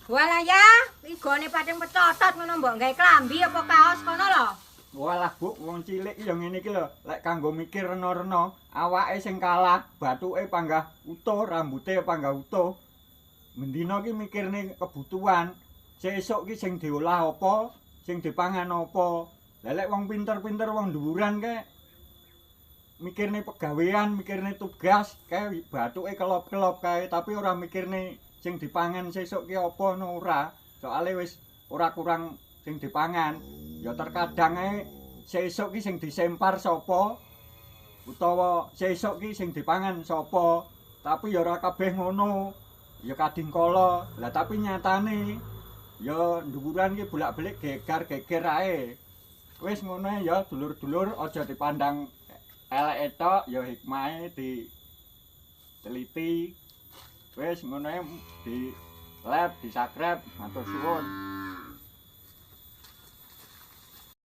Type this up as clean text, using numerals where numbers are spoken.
Walah ya, igone pating pecotot ngono mbok gawe klambi apa kaos kono lho. Walah Bu, wong cilik ya ngene iki lho, lek kanggo mikir rena-rena, awake sing kalah, bathuke panggah utuh, rambute panggah utuh. Mendina ki mikirne kebutuhan, sesuk ki sing diolah apa, sing dipangan apa. Lah lek wong pinter-pinter wong dhuwuran kae mikirne pegawean, mikirne tugas, kae bathuke kelop-kelop kae, tapi ora mikirne sing dipangan sesuk ki apa no ora. Soale wis ora kurang sing dipangan. Ya terkadang ae sesuk ki sing disempar sapa utawa sesuk ki sing dipangan sapa, tapi ya ora kabeh ngono. Ya kadingkala. Lah tapi nyatane ya nduwuran ki bolak-balik gegar-geger ae. Wis ngono ae ya dulur-dulur, aja dipandang eleke tok, ya hikmahe diteliti. Wis ngono ae, di like, di subscribe, matur suwun.